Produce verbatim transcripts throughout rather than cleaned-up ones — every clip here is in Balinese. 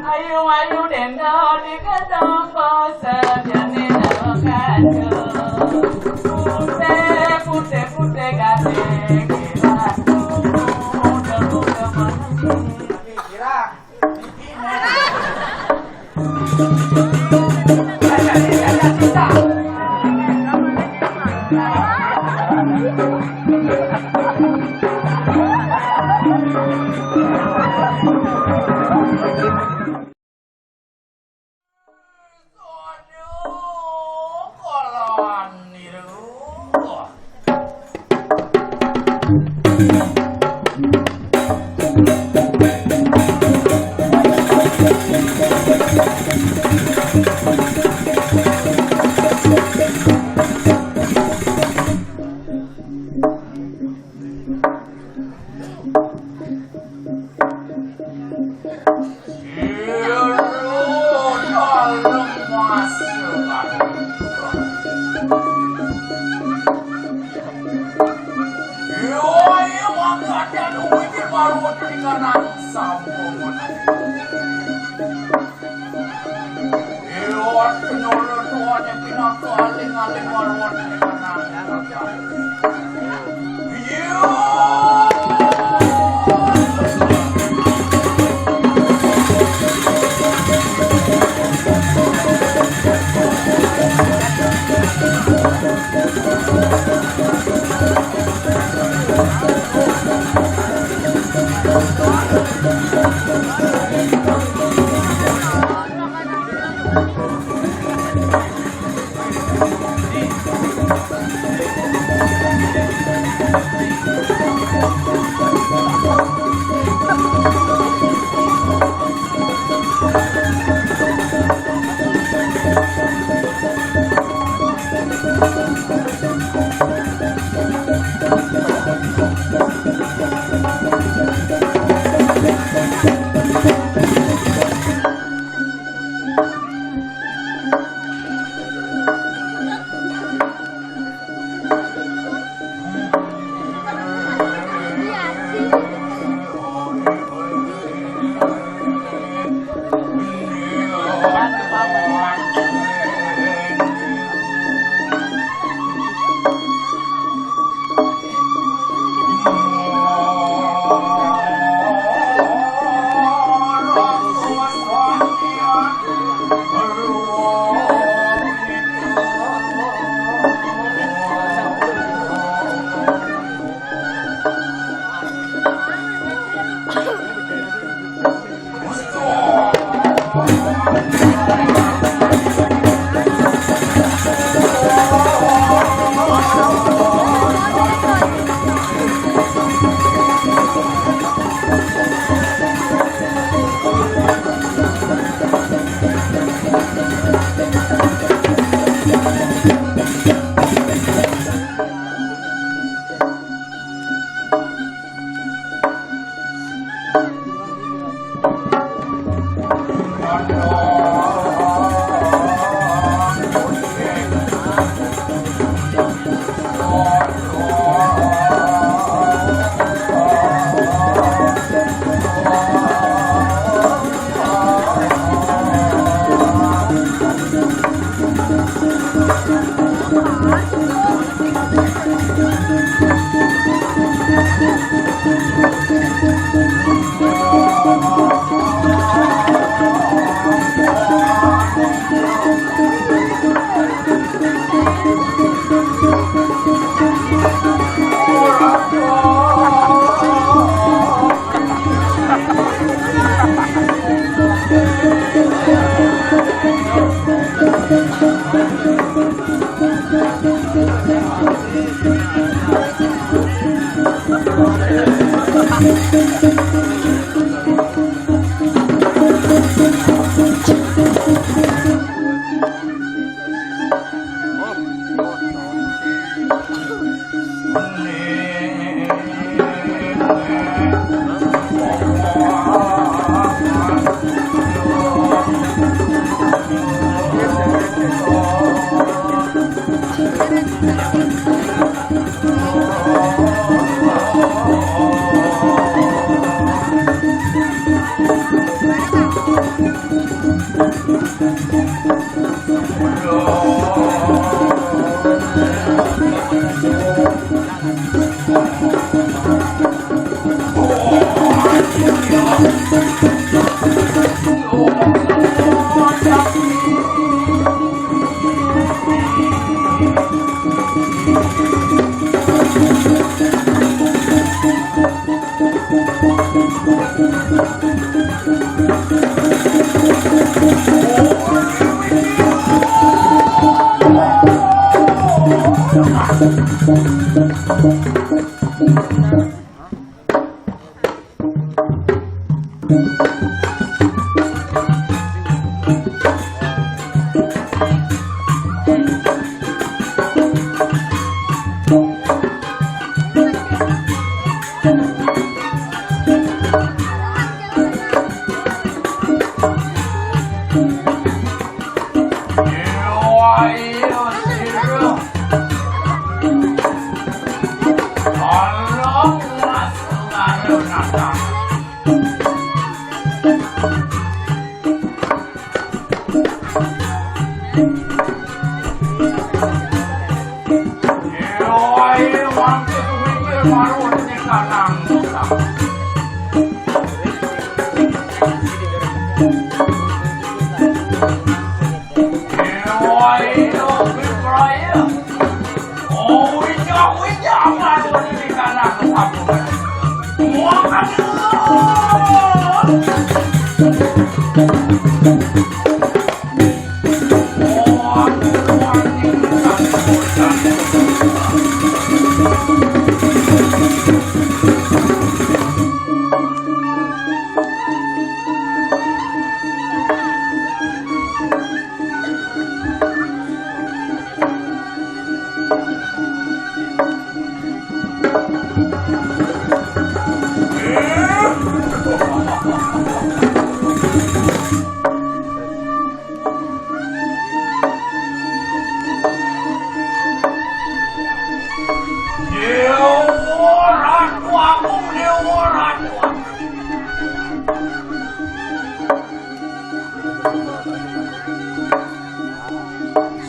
Ayu-ayu denda di gedong bosen jene kacau. Putih, putih, putih gading. Kira.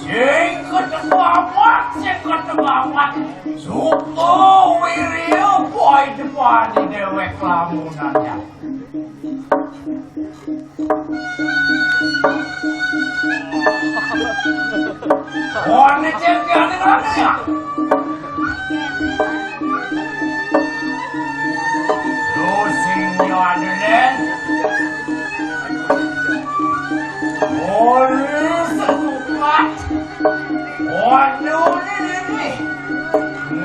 Sing katebabat, sing katebabat. Suku Wiria, boy, depan di dewek lamunannya. Wah, ini cek dia, ini lagi ya. Lu sing yo ada, Den. Boleh setukat. Waduh, ini, ini.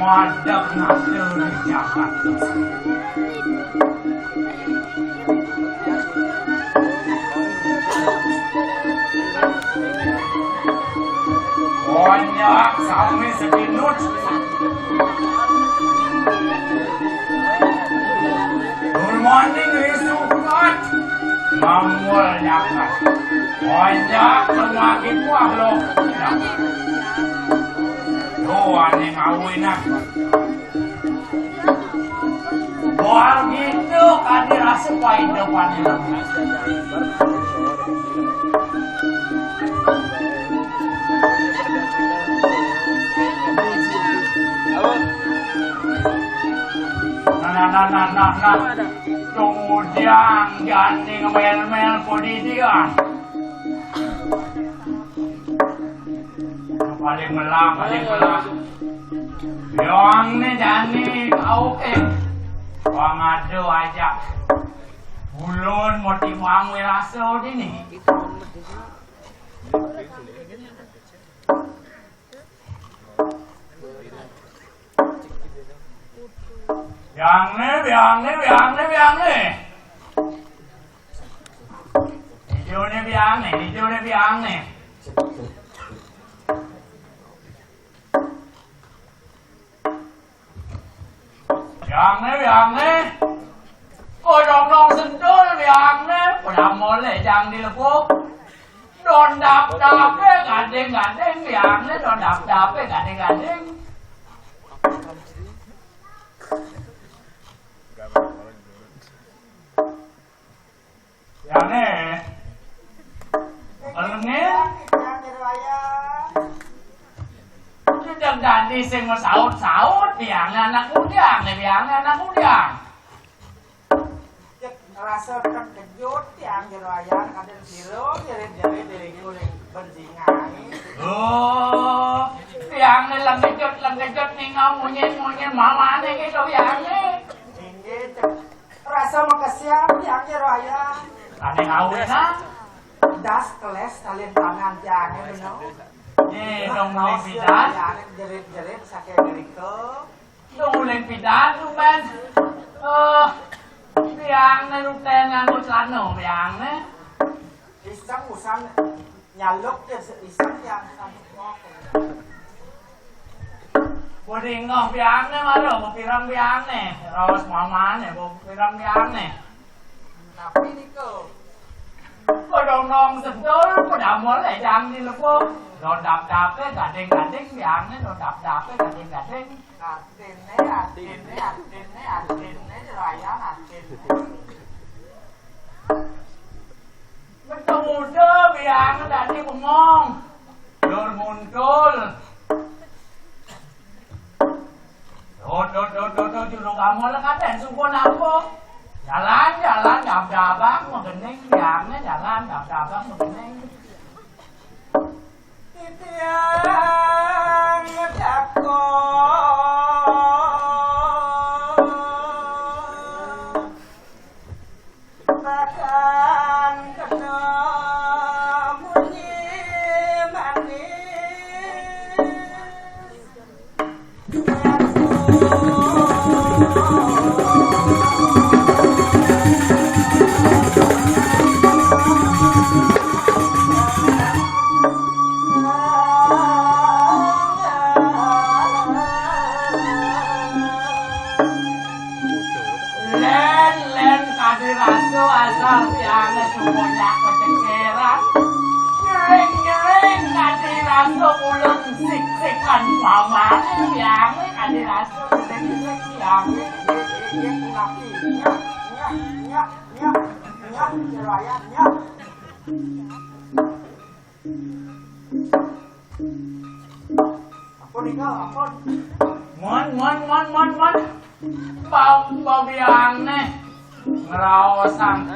Wadah, ngatur di Jakarta. Banyak sami sedinut. Good morning, Risukat. Mangul nyakat. Banyak lagi buah lo. Tuh, aneh ngawin ah. Wah, gitu kan dirasa paida panila. Nah, nah, nah, nah, nah, nah. Kemudian jani ngemel-mel kodidian. Paling melah, paling melah. Yoang ne jani kau ke. Wang ado aja. Ulun mau timbang wirasa dini. Biang ne, biang ne, biang ne, biang ne. Ijo ne biang ne, ijo ne biang ne. Biang ne, biang ne. Kodong dong sentul biang ne. Padahal molek jang di lepuk. Don dap dape gading gading biang ne, don dap dape gading gading. Biang ne. Kalau Adi sing masaut-saut, biange anak mudang, biange anak mudang. Cek ngerasa terkejut, tiang jero ayan, kadén sira, jerit-jerit diriku ning bensingané. Oh, biange lengejut-lengejut ningau munyin-munyin mamane gitu, biange. Inggih, cek rasa makesian, tiang jero ayan. Ane ngawinang? Das keles kalin tangan tiange, beno. Eh, dong muli pidan. Jerit-jerit saking ngrika. Dong muli pidan, tumben. Eh, biangne rute nganggo celana, biangne. Iseng usan nyaluk ya, iseng ya, usan. Bodi ngoh biangne, mara, bepireng biangne. Raos mamane, bepireng biangne. Napi nika? Kodong-dong sedul, pedamel ejang di lebuh. Dodap-dape, gading-gading, biangne, dodap-dape, gading-gading. Artine, artine, artine, artine, jero ayan artine. Betemuda biangne dadi bengong. Lur nguntul. Dot, dot, dot, dot, dot, juru kamu le kadén sumpun apa? Jalan, jalan, dab-dabang, megening, biangne jalan, dab-dabang, megening. Titiang dakon. Bahkan kena munyi manis. Lén, lén, kadi rasa asal biangne sumonyak kecengkeran. Nyering, nyering, kadi rasa ulun sik-sikan mamane biangne, kadi rasa ulun sik biangne. Nyak, nyak, nyak, nyak, nyak, nyak, nyak. Ampun, Ika, ampun. Mon, mon, mon, mon, mon. Bau, bau biangne. Ngraosang.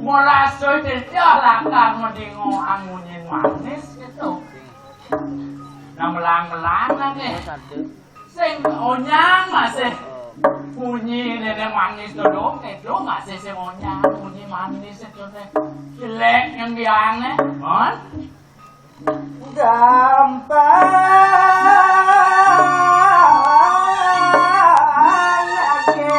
Molas coy titah lakar madingoang munyin manis gitu. Nah, melang-melang lagi. Sing onyang masih munyi nenek manis dodong, itu masih sing onyang munyi manis itu teh. Jelek yang biangne, mon. Gampang ake.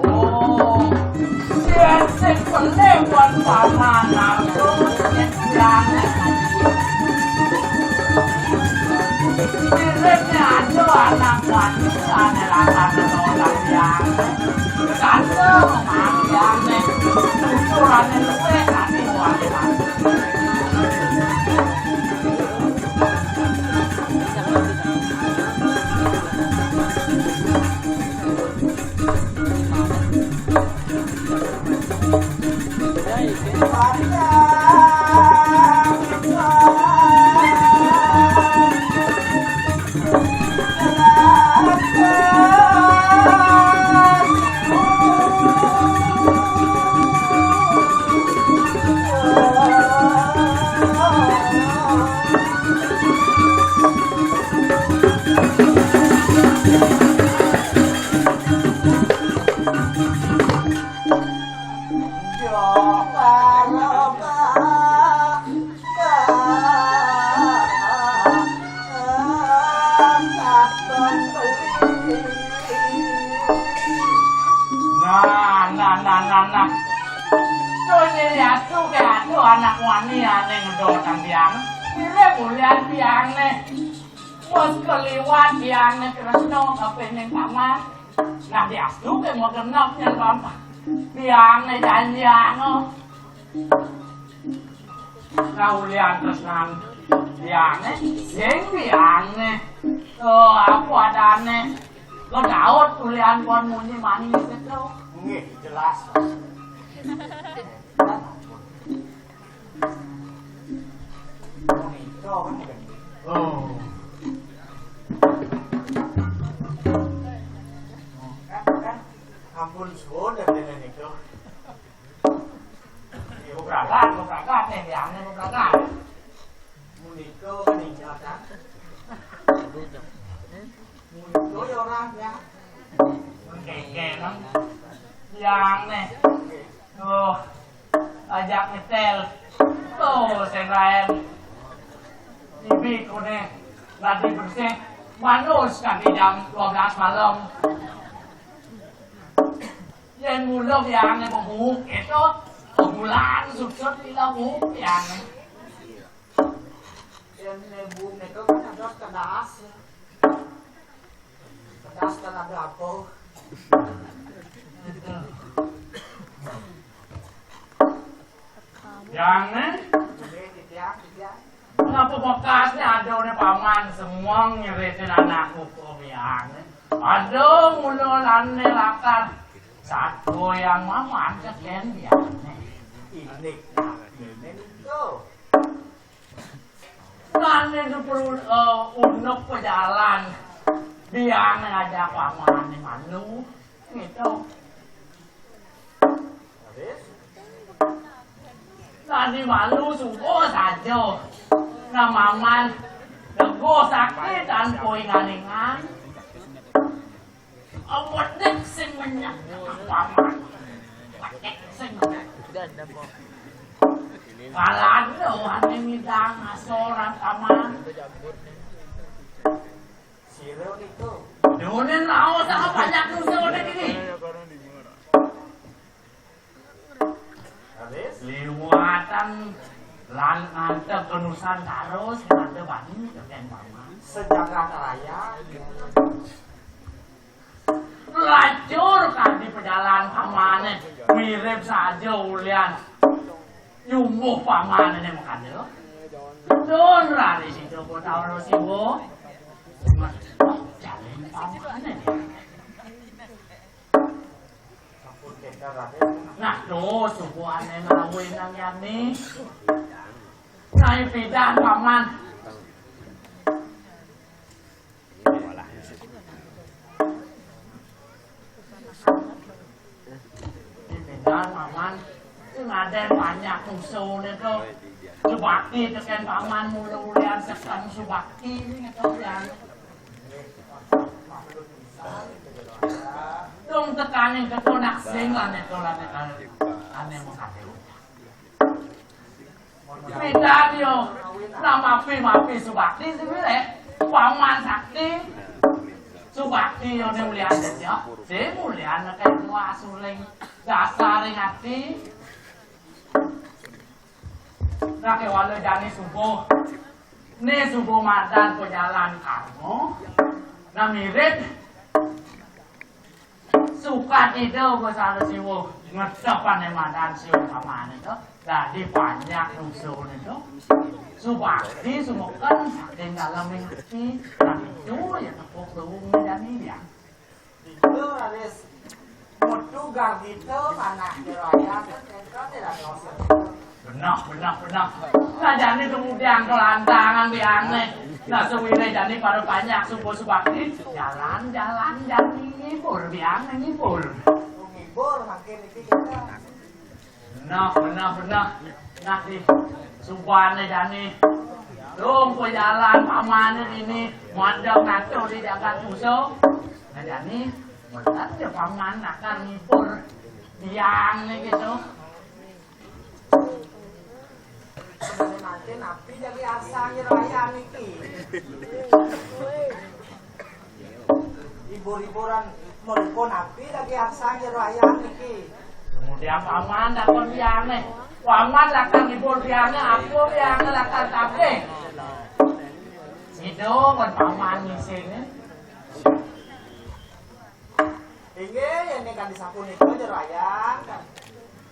Oh, yen sing pelih wan paman aku, yen biangne. Miripne aja anak wadon, ane lakar nolak biangne. Kandha mang biangne. Ukurane luwih ati wane. Nah, nah, nah, nah, nah. Tuh, ini lihat tuh, kayak tuh anak wani ane ngedol kang biang. Ini bulian biangne. Pas kaliwat biangne Kresna kapining paman. Nah, diastu ke mau genep nyen paman. Biangne janjiang. Nah, ulian tresnan biangne, sing biangne. Oh, apa adane? Kok Daud ulian pon munyi manis itu. Nggih, jelas. Oh. Kan, kan, ampun suwun dene niku. Ya, bebragat, bebragat, eh, ya, bebragat. Menika menika, Kang. Menika ya ora, ya. Mengkengke, nang. Yang nih. Tuh, ajak ngetel. Tuh, sing lain. Ibi kone lagi bersih. Manus kan di jam dua belas malam. Yen mula biangne bebuk, itu bulan suksut ila buk biangne. Yen buk niku kan ada kedas. Kedas kan ada apa? Biangne? Nggih, titiang, titiang. Napa bekasne adone paman semeng nyeritin anakku kok biangne. Aduh, mula lane lakar. Satu yang maman keken biangne. Ini, ini tuh. Lane perlu, eh, unuk pejalan. Biangne ngajak pamane malu. Gitu. Tadi malu subuh saja. Nah, maman, nego sakit tanpa ingan-ingan. Awatek sing menyang paman. Awatek sing menyang. Kalado ane midang asoran paman. Sira niku. Dunin laos sama banyak nusul ini. Habis? Liwatan lan ngantek ke Nusantara, sing ada bani keken paman. Sejagat raya. Lacur kadi pejalan pamane, mirip saja ulian. Nyumbuh pamane ne makane lho. Dun rari sida kota ora siwa. Jalan pamane. Nah, tuh, subuhane ngawi nang yani. Nai pidan paman. Pidan paman. Sing ada banyak musuhne tuh. Subakti teken paman mula-mulian sekan Subakti ini tuh yang. Dong tekaning ketunak sing lane to lane ane mengkate. Pidan yo, namapi-mapi Subakti sing milih. Paman sakti. Subakti yo ne mulian ya. Sing mulian nek kuwi suling dasar ing ati. Nah, kewala jani subuh. Ne subuh madan pejalan karma. Nah, mirip. Sukat ida uga salah siwa ngetepane madan siwa pamane to. Dadi panjak nusune to. Subakti sumeken saking dalem ati. Nah, itu ya tepuk tuwung jani ya. Itu harus mutu gargita manah diraya kan kan tidak dosa. Benah, benah, benah. Nah, jani kemudian kelantangan biangne. Nah, suwine jani pada banyak subuh subakti. Jalan, jalan, jani ngibur, biangne ngibur. Ngibur, makin iki kita. Benah, benah, benah. Nah, di subane jani. Dong, pejalan pamane ini. Mandang ngatur di jagat musuh. Nah, jani, melihat ya paman akan ngibur. Biangne gitu. Mangke napi jagi arsang raya niki? Hibur-hiburan mereka napi jagi arsang raya niki? Kemudian paman takon biangne. Paman lakar hibur biangne, apa biangne lakar tabeh? Si Itu kan paman di sini. Inggih, yén kadi sapunika Jero Wayan.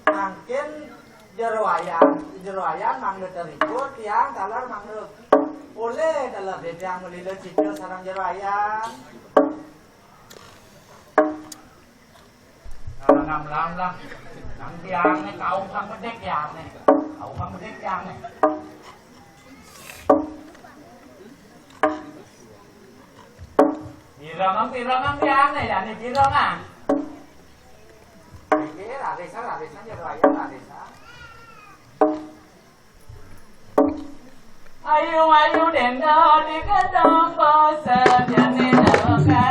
Mangkin Jero Wayan, Jero Wayan mangda teribur, tiang taler mangda polih taler, tiang malila cicil sareng Jero Wayan. Nah, nah, nah, nah. Nang tiang né, kauh kang bedik tiang né. Kauh kang bedik tiang né. Pirengang, pirengang tiang né, jani pirengang. Inggih, rarisan, rarisan, Jero Wayan, rarisan. Ayu, ayu, denda di gedang pasar, jani kaca.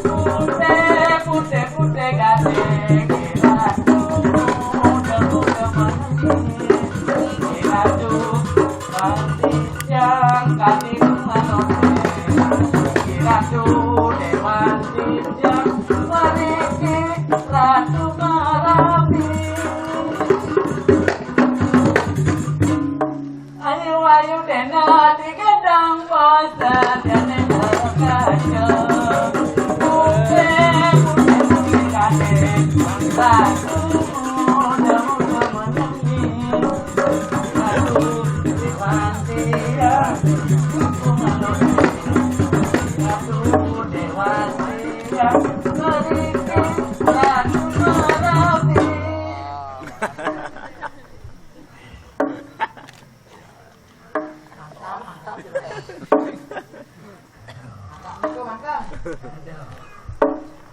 Putih, putih, putih, gading, kira tu, muda, muda, manis. Kira tu, Ratu Marapi. Ayu, ayu, dena digadang bosan, dene berkaca. Putih, putih, putih, gading. Ratu muda, muda, menyanyi. Mantap, mantap. Mantap, mantap.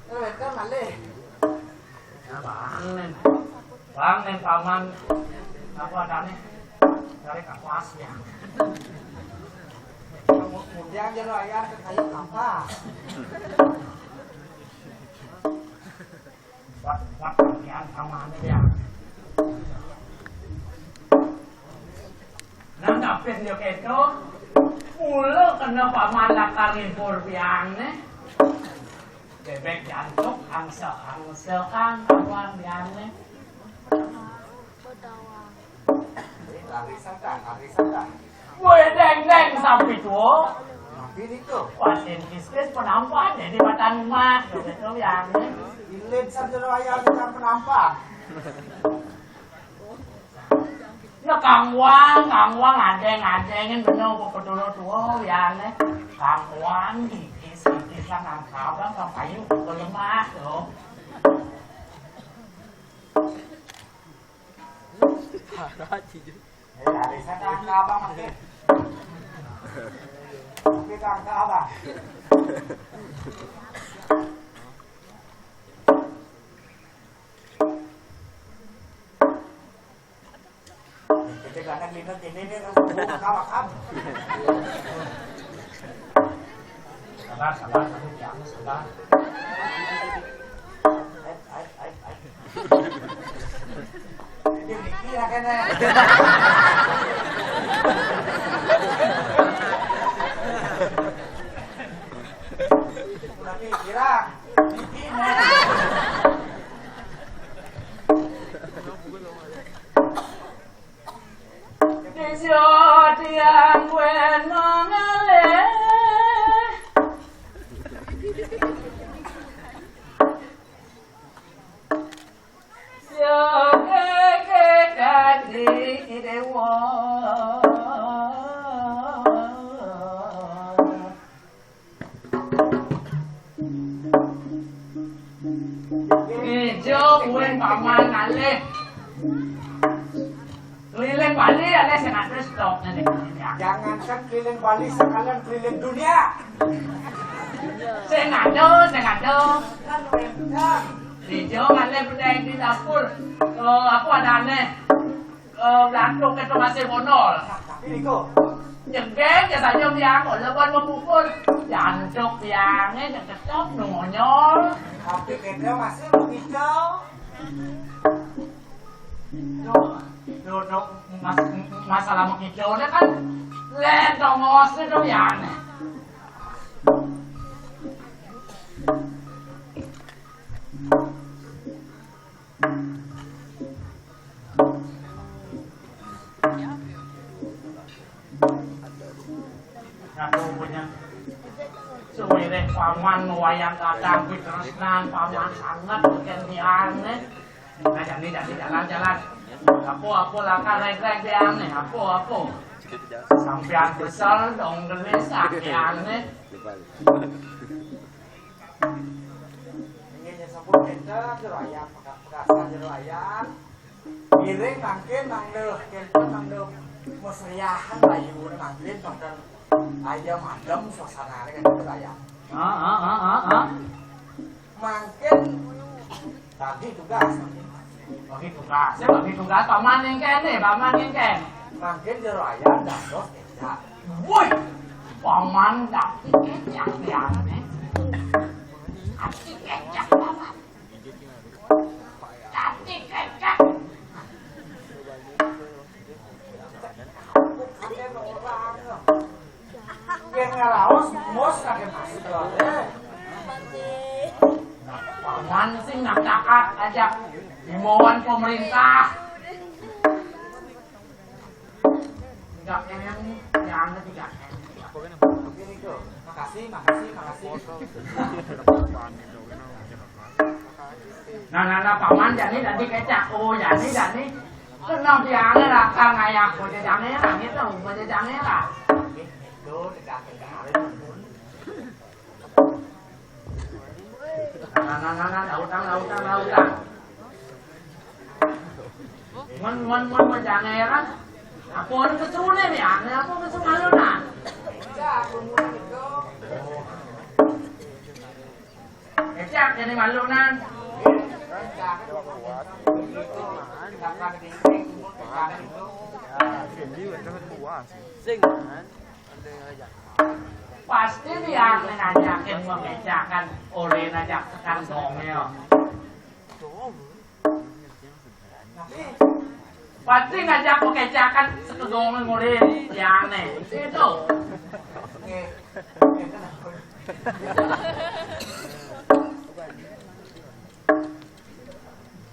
Terus, terus, malih. Ya, Bang, nén. Bang, nén paman. Apa adané? Cari kapas ya. Kemudian dia lo ayah ke kayu kapas. Buat, buat pakaian pamané ya. Nah, tapi dia kéto, mula kena paman lakar ngibur piané. Bébék jantuk, angsa-angsa, angkawan, biané. Lari sedang, lari sedang. Woi, deng, deng, sampi tuo. Napi niku? Wasin kiskis penampan, jadi matan emas, gitu, biané. Ilid saja lo ayah kita penampan. Nah, kangwang, kangwang, adéng, adéngin bener, kok pedulu tuo, biané. Kangwang, gigis, gigisan, angkabang, kang payu, kok lemah, tuh. Parah, Cijo. Eh, arisan, angkabang, makin. Tapi, angkabang. Sabar, sabar, sabar, ya, sabar. Ai, ai, ai, ai. Ini mikir, akhirnya. Tapi kira. Ijo kuwi paman alih. Keliling Bali alih sing ada stoknya nih. Jangankan keliling Bali, sekalian keliling dunia. Sing ada, sing ada. Ijo alih bedaik di dapur. Eh, apa adané? Eh, blantuk itu masih bonol. Tapi niku. Nyegeng ya saja biang, walaupun membungkus. Jantuk biangnya, tetep nongonyol. Tapi kita masih begitu. Duh, duh, duh, mas-, masalah begitu kan. Lén tongos itu biangnya. Paman wayang kadang pitresnan paman sanget, bukan biarne. Nah, jani, jani, jalan, jalan. Apa, apa lakar regreg biarne? Apa, apa? Sampean besar dong gelis biarne. Ingin disebut kita jero ayam, pegasan jero ayam. Ngiring mangkin mangda kenten mangda mesriahan layune mangkin wonten ayam adem suasanane kan itu ayam. Heeh, heeh, heeh. Mangkin bagi tugas. Bagi tugas, ya bagi tugas paman ning kene, paman ning kene. Mangkin jero ayam dados kecap. Woi, paman dadi kecap ya. Dadi kecap paman. Dadi kecap. Yen ngeraos, mus kake masuk lho. Paman sing ngatakan aja himbauan pemerintah. Tiga M, yang ada tiga M. Makasih, makasih, makasih. Nah, nah, nah, paman jani dadi kecap. Oh, jani, jani. Kena biarnya lah, kang ayah, bocah jange lah, gitu, bocah jange lah. Itu tidak kemarin. Nah, nah, nah, nah, lautang, lautang, lautang. Mun, mun, mun, mun, jangan heran. Apa orang kesune nih, aneh apa kesune lu, nah? Kecap, ini malu, nah. Sing. Pasti dia ngajakin mengecakan oleh ngajak tekan dongel. Pasti ngajak mengecakan sekedonge ngore ya aneh. Itu.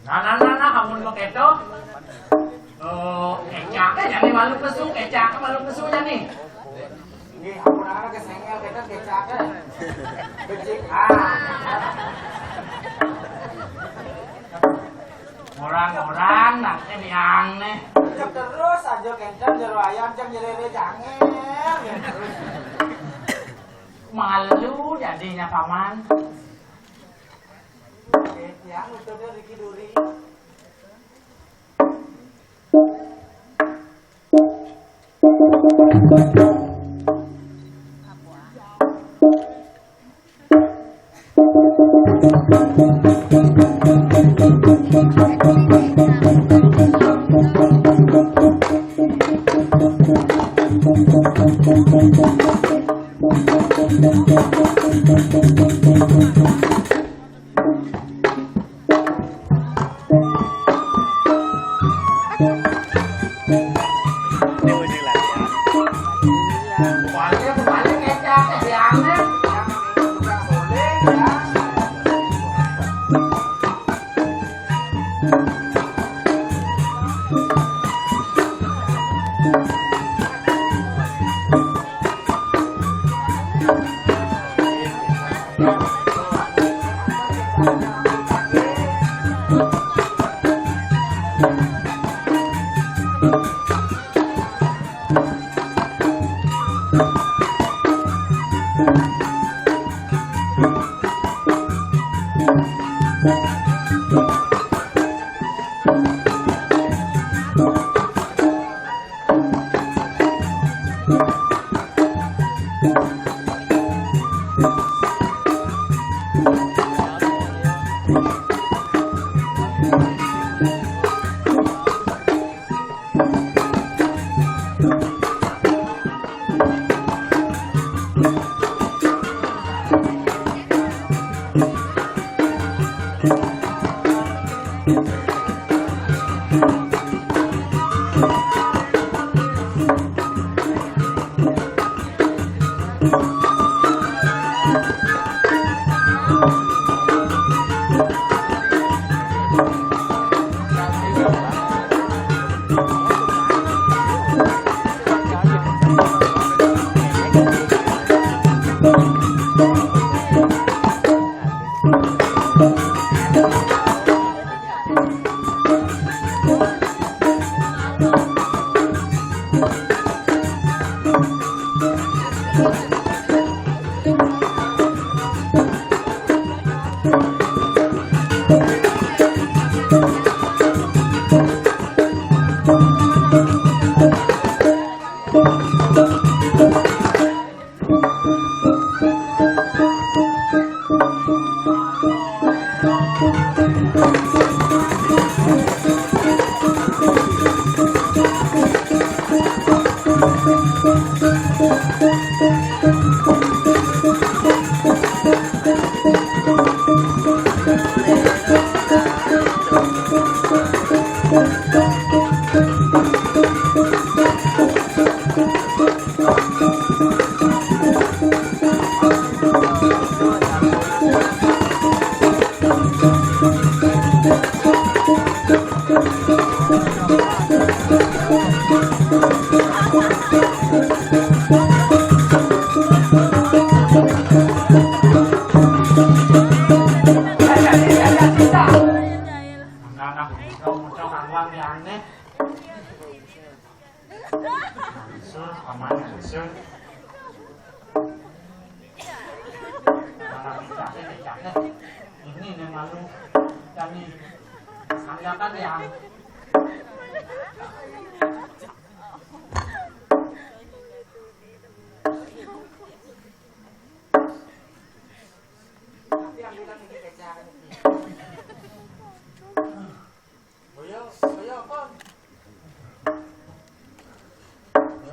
Nah, nah, nah, nah, amun begitu. Oh, kecake jani malu pesu, kecake malu pesu jani. Nggih, ampun, ana kesengel kita kecake. Becik, ah. Orang-orang nak kenyang nih. Cek terus aja kenten jero ayam, cek jerere jangel. Malu jadinya paman. Oke, yang itu dia Ricky Duri. Anak-anak muda-muda karuan diané. Mansur, paman Mansur. Anak-anak muda, ini nih malu. Kami anggapan ya.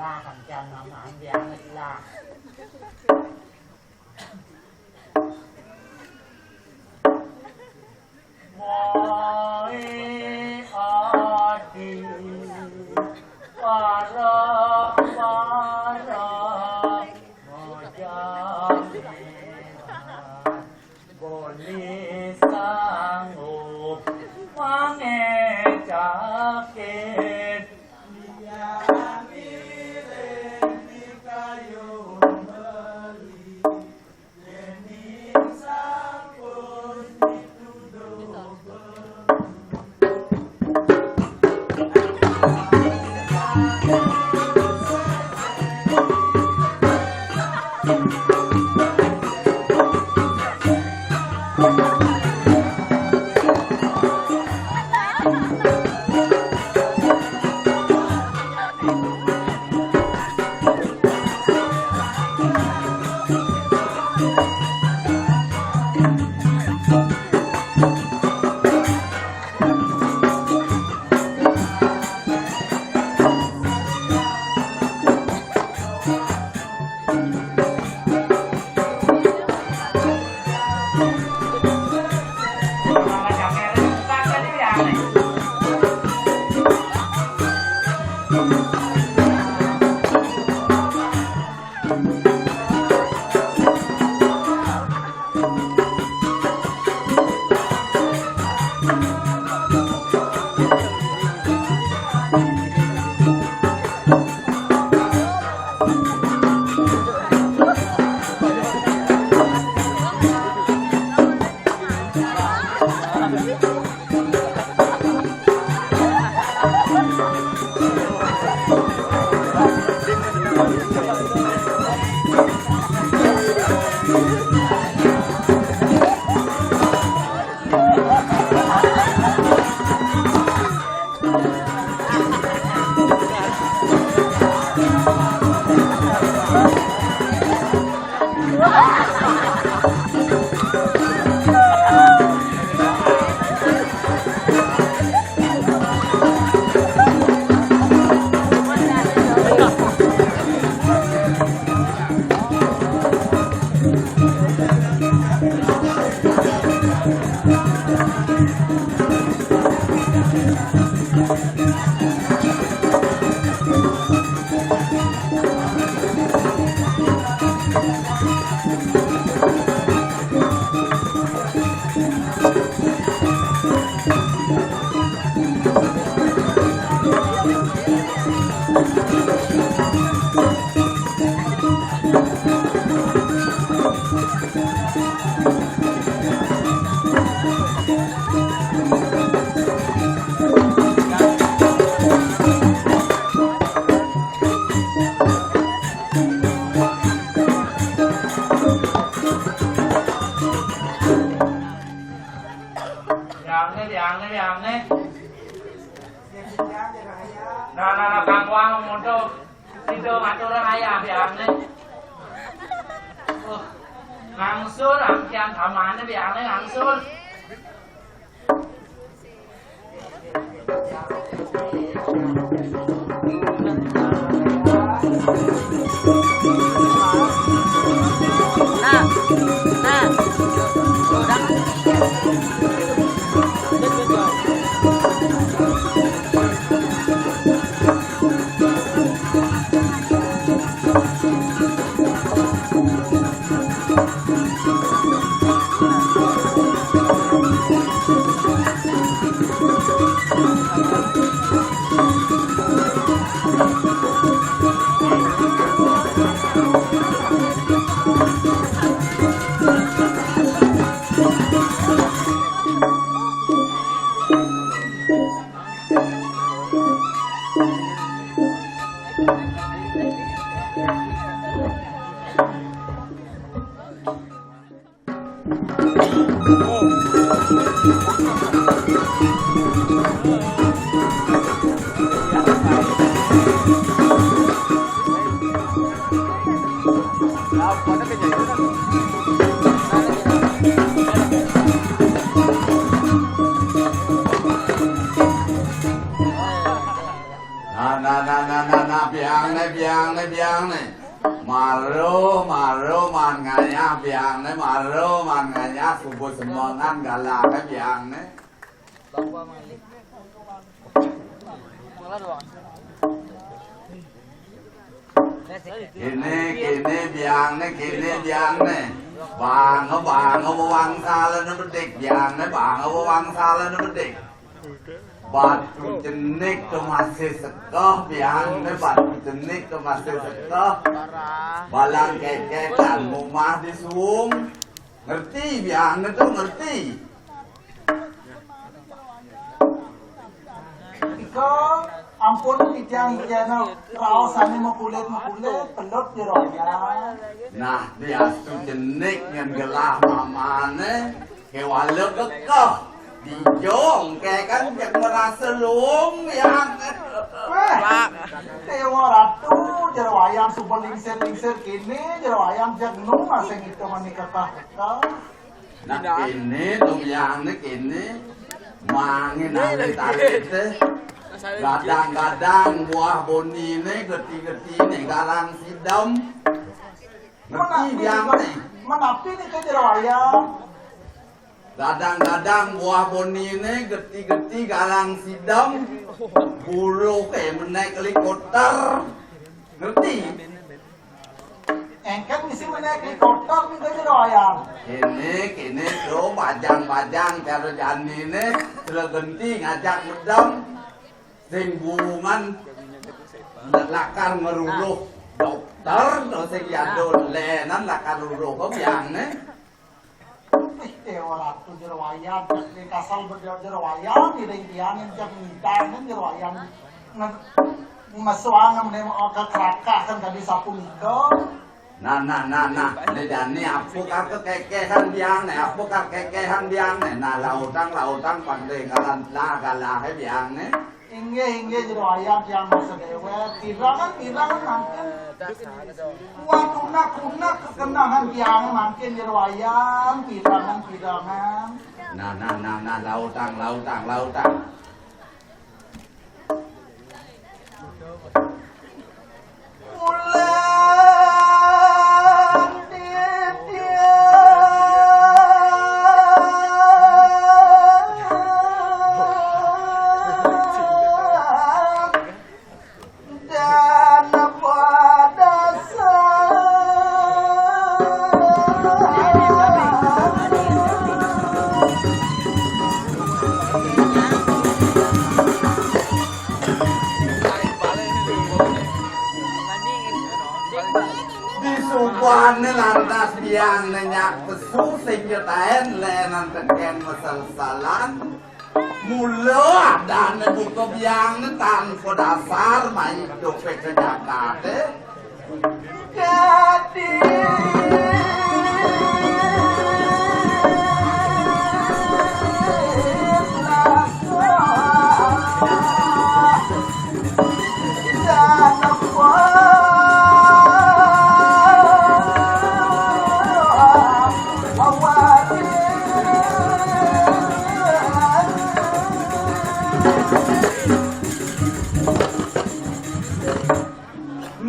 Lah, kan jangan main dia lah. Woi adi, para, para, mojang, boni sanggup mangecakit. Dia miring di kayu beli. Biangne, biangne, biangne. Nah, nah, nah, kang wang mudo. Sido ngatur ayah biangne. Uh, ngangsur, angkian kamane biangne ngangsur. Nah, nah, udah. Nah, nah, nah, nah, nah, nah, biang né, biang né, biang né. Maro, maro, man ngayah biang né, maro, man ngayah, subuh semengan galahé biang né. Kéné, kéné biang né, kéné biang né. Bang, bang, wangsalan bedik biang né, bang, wangsalan bedik. Batu cenik to masih sekoh biang né, batu cenik to masih sekoh. Balang kékék kan mumah di suung. Ngerti biang né to, ngerti. Iko, ampun, titiang, titiang raosané makulit-makulit, pelut di royang. Nah, diastu cenik ngan gelah mamané, kéwala kekeh. Dijong, ké kan jak merasa luung, ya. Wéh, Déwa Ratu, jero wayang suba lingsir-lingsir kéné, jero wayang jak nu masih kita mani kekeh-kekeh. Nah, kéné to biang né kéné. Mangin alit-alité. Gadang-gadang buah boniné, geti-getiné garang sidem. Ngerti biang né? Menapi né ké jero wayang? Gadang-gadang buah boniné, geti-geti garang sidem. Buluh ké menék likoter. Ngerti? Éngkén misi menék di kotor di jero wayang. Kéné, kéné to bajang-bajang cara janiné, sregenti ngajak medem. Sing buungan lakar ngruruh dokter, to sing yadon lénan lakar ruruh biangné. Ih, Déwa Ratu jero wayang, di kasal beda jero wayang, ngiring tiang ngéncak ngidang jero wayang. Nge-, mesuang ngemene kekerakan tadi sapunika. Nah, nah, nah, nah, né jani apa kar kekékéhan biang né, apa kar kekékéhan biang né. Nah, lautang, lautang, pang dengkaran, nah, galahé biang né. Inggih, inggih, jero wayang tiang masa déwék. Pirengan, pirengan mangkin. Wah, kunak-kunak kekenahan tiang mangkin jero wayang, pirengan, pirengan. Nah, nah, nah, nah, lautang, lautang, lautang. Disubané lantas biang né nyak pesu sing nyetaén lénan tekén masalsalan. Mula adané buka biang né tanpa dasar mai dopé ka jagaté.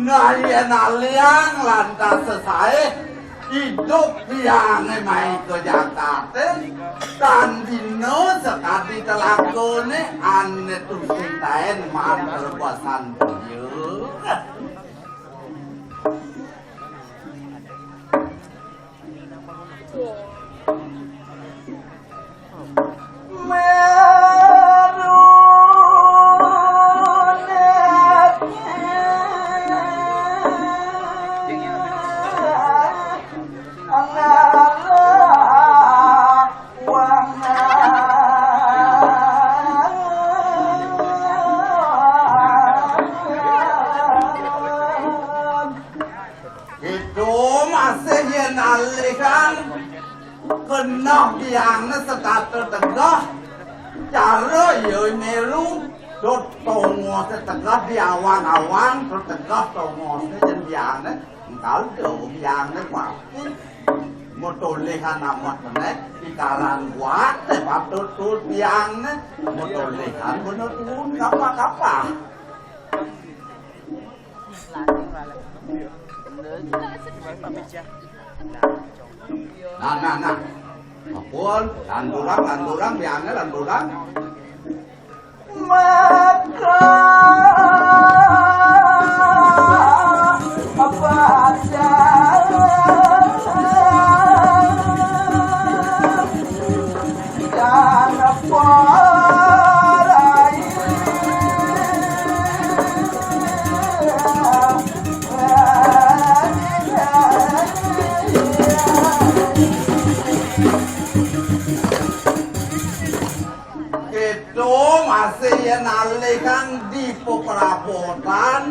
Nah, yén aliang lantas sesaé, idup biangé mai ka jagaté, tan dina sakadi telakoné, ané tusing taén mantra basantoya. Alihang keneh biangné setata tegeh, cara ia meru, dot tongosé tegeh di awang-awang, dot tegeh tongosé jén biangné, enggal do biangné pati. Matolih anak mat menék, pikaran kuat, patut tut biangné, matolih kan bener tuun kapah-kapah. Nah, nah, nah. Ampun, lanturang, lanturang, biangné lanturang. Maka apa Kéto masih yén alihang di peperabotan,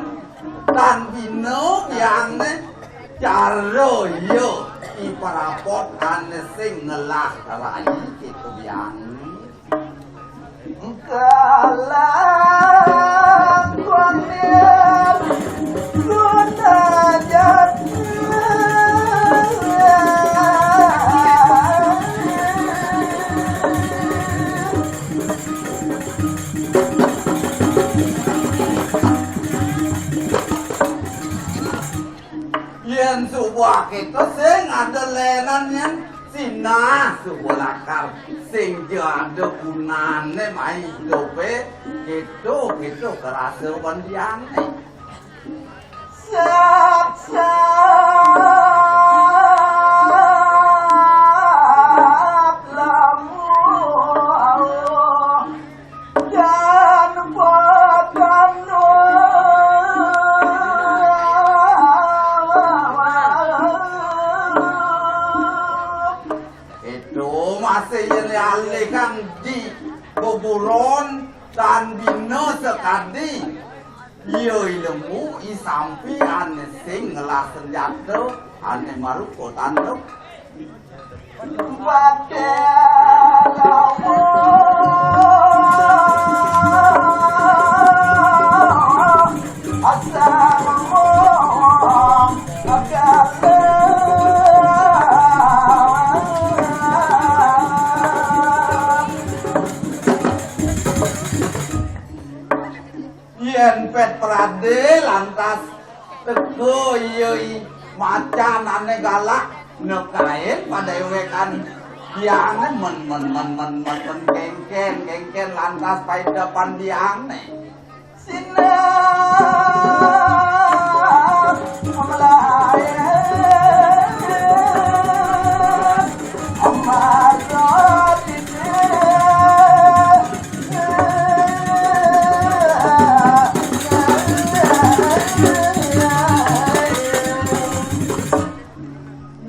tan bina biangné cara ia i perabot ané sing ngelah rai kéto biangné. Kalah kuanir guna jati. Yén suba kéto sing ada lénan yén sinah suba lakar sing ja ada gunané mai idupé kéto, kéto karasa ban biangné. Sat, sat, lamun dan padam Itu masih yén alihang di kuburan tan bina sakadi. Ia ilmu i sampi ané sing ngelah senjata ané marupa tanduk. Yén pét pradé lantas teka ia i macan ané galak, nekain padéwékan biangné mén, mén, mén, kénkén, kénkén lantas paida pan biangné. Sinah malaé, amara titih.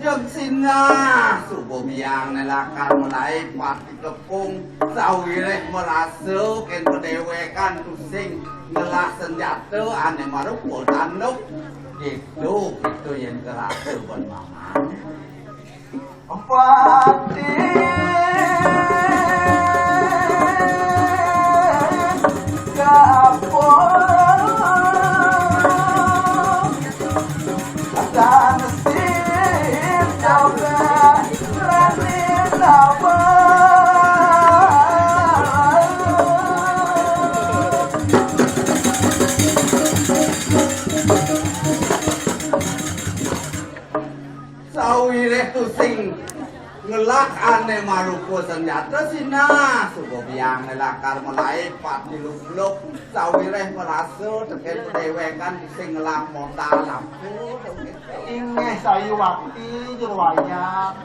Jeg sinah, suba biangné lakar malaé pati kepung, sawiréh marasa kén padéwékan tusing ngelah senjata ané marupa tanduk. Kéto, kéto yén karasa ban maman. Pati kapung. Sawiréh tusing ngelah ané marupa senjata sinah, suba biangné lakar malaé pati lublub, sawiréh marasa tekén padéwékan tusing ngelah modal ampun. Inggih sayuwakti Jero Wayang.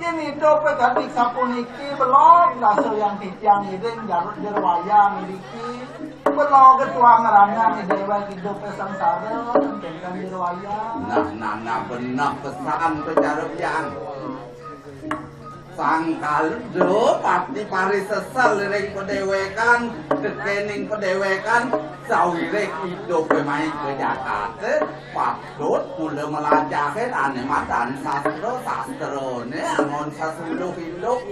Yén idup kadi sapuniki belog rasa yang titiang iring jarut Jero Wayang ngriki. Belog ketuang ngrana déwék idup sangsara, kénten Jero Wayang. Nah, nah, nah, beneh pesan to cara biang. Sangkala pati parisesel ring padéwékan, tekéning padéwékan, sawiréh idup mai ka jagaté, patut mula mlajahin ané madan sastra, sastrané anggon sasuluh idup.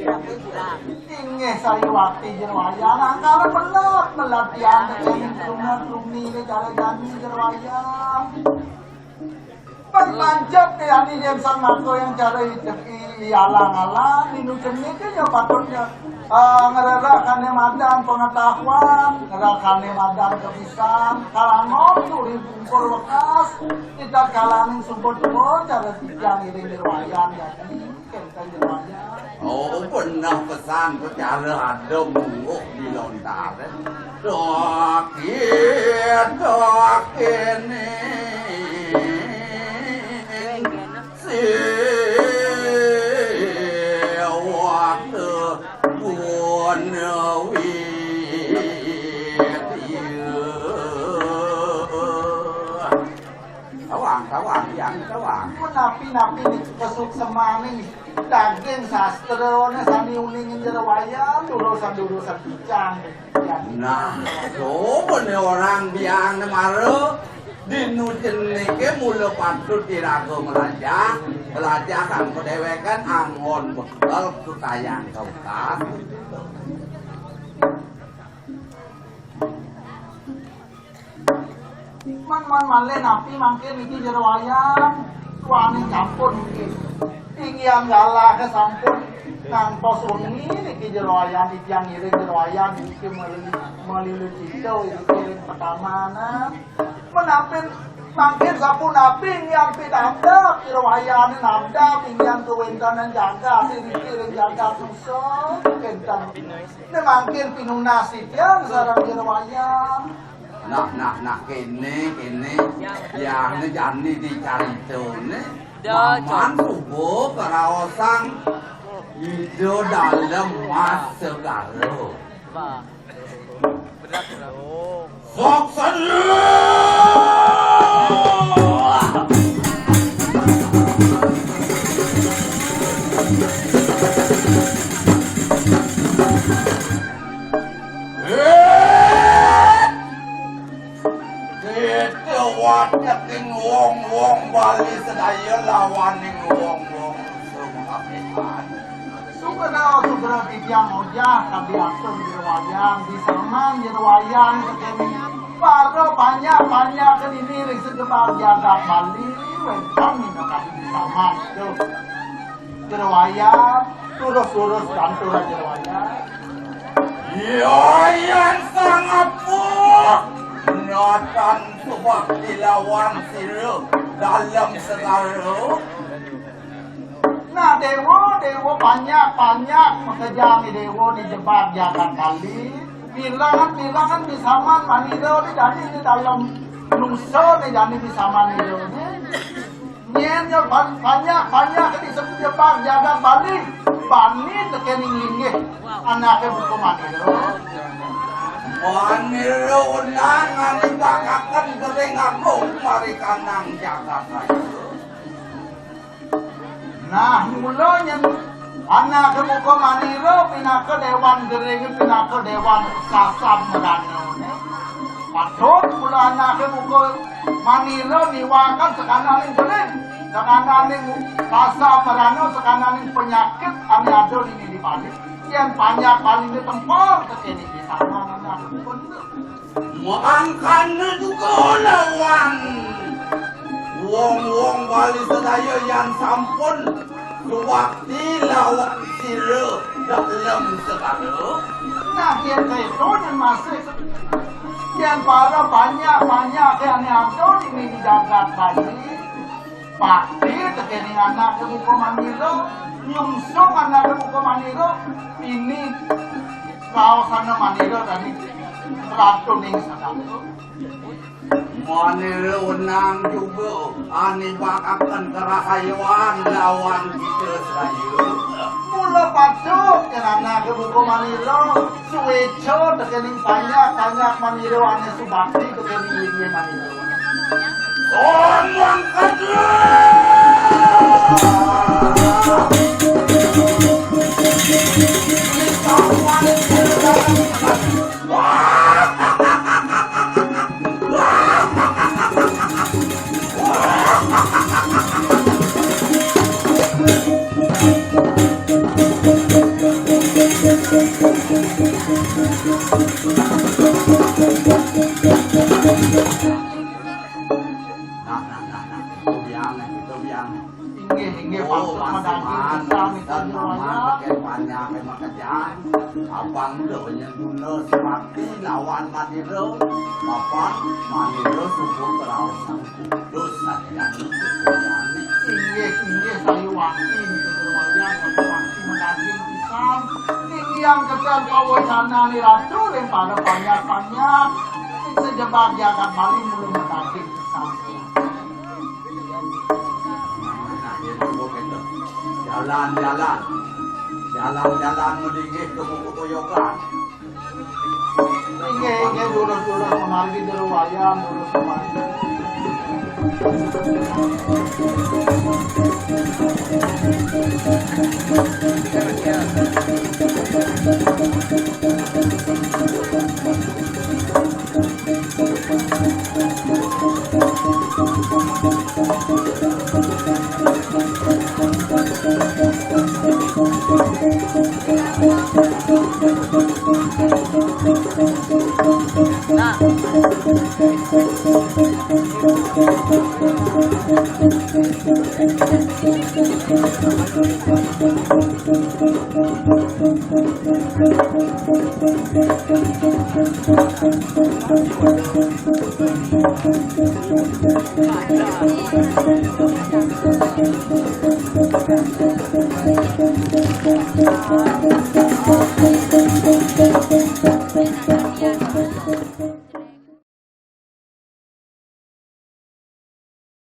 Inggih sayuwakti Jero Wayan, angkara belat, belat tiang tekéning truna-truni né cara jani Jero Wayan. Pang lancep dé ani yén sang mangko yang cara i-, i-, ialang-alang, dinu cenik ya patutnya, eh, ngrerekané madan pengetahuan, ngrerekané madan kebisan, kalangon turi bungkur wekas, kita kalaning sumput tua, cara titiang iring Jero Wayan, jadi, kénten Jero Wayan. Oh, beneh pesan secara ada mungguh di lontaran. Doki, doki ning siwak gun wit. Tawang, tawang, yang tawang. Pun napi-napi nih kesuksemané nih. Daging sastrané sami uning Jero Wayan, durusan-durusan picang. Nah, coba nih orang biang né mara dinu ceniké mula patut iraga melajah, melajah kang padéwékan anggon bekel kekayang kaukas. Man, man malih napi mangkin niki Jero Wayan? Wah, ning sampun niki. Tinggian galahé sampun ngantos wengi niki Jero Wayan, titiang ngiring Jero Wayan niki meli, meli lucito niki ring petamanan. Menapi mangkin sapunapi inggian pidabdab Jero Wayané nabdab inggian kawéntenan jagat niki ring jagat nusa kénten. Né mangkin pinunas titiang sareng Jero Wayan. Nah, nah, nah, kéné, kéné. Yang jani dicaritané. Maman suba karaosang Ida Dalem Mas Segara. Sok saja. Kita wateking wong-wong Bali sedaya lawaning wong-wong Sumkapihan. Sugra, sugra titiang ngojah kadi atur Jero Wayan, bisaman Jero Wayan tekéning para panjak-panjak kedini ring sajebag jagat Bali, wénten minakadi bisaman. Tuh. Jero Wayan, turus-turus pantura Jero Wayan. Yayan sangapuh, natan subakti lawan sira Dalem Segara. Nah, déwa, déwa panjak, panjak makejang déwa di jebag jagat Bali. Bilangan-bilangan bisaman manira di dadi di dalem nusa di dadi bisaman ira. Nyén ya pan-, panjak, panjak di jebag jagat Bali. Bani tekéning linggih anaké buka manira. Manira unang nganibakaken gering agung marikanang jagat raya. Nah, mula nyén anaké buka manira pinaka déwan gering, pinaka déwan sasab meranané. Patut mula anaké buka manira niwakaken sakananing gering, sakananing sasab merana, sakananing penyakit ané ada di diri Bali. Yén panjak Baliné tempel, tekéné pisanan anaké buka manira. Mangkana juga lawan wong-wong Bali sedaya yan sampun subakti lawan sira Dalem Segara. Nah, yén kéto, yén masih, yén para panjak-panjak ané ada di, di jagat Bali, bakti tekéning anaké buka manira, nyungsung anaké buka manira, ini raosana manira dadi ratuning segara. Manira wenang juga anibakaken karahayuan lawan kita sedaya. Mula patut yén anaké buka manira, suéca tekéning panjak-panjak manira ané subakti tekéning linggih manira. Om Mangkadra! Inggih, inggih, oh, patut madaging pisan, dan Jero Wayang. Maman, banyak yang makan. Abang udah banyak guna semati lawan Madura. Bapak Madura subur beralasan kudus saja. Inggih, inggih, saya wakil Jero Wayang, wakil madaging pisan. Ning yang ketel kawacana ni Ratu, ring pada panjat-panjat. Sing sejebak jagat Bali mula madaging pisan. Jalan-jalan. Jalan-jalan madinggih ka Buku Toyogan. Inggih, inggih, durus-durus pamargi Jero Wayang, durus pamargi.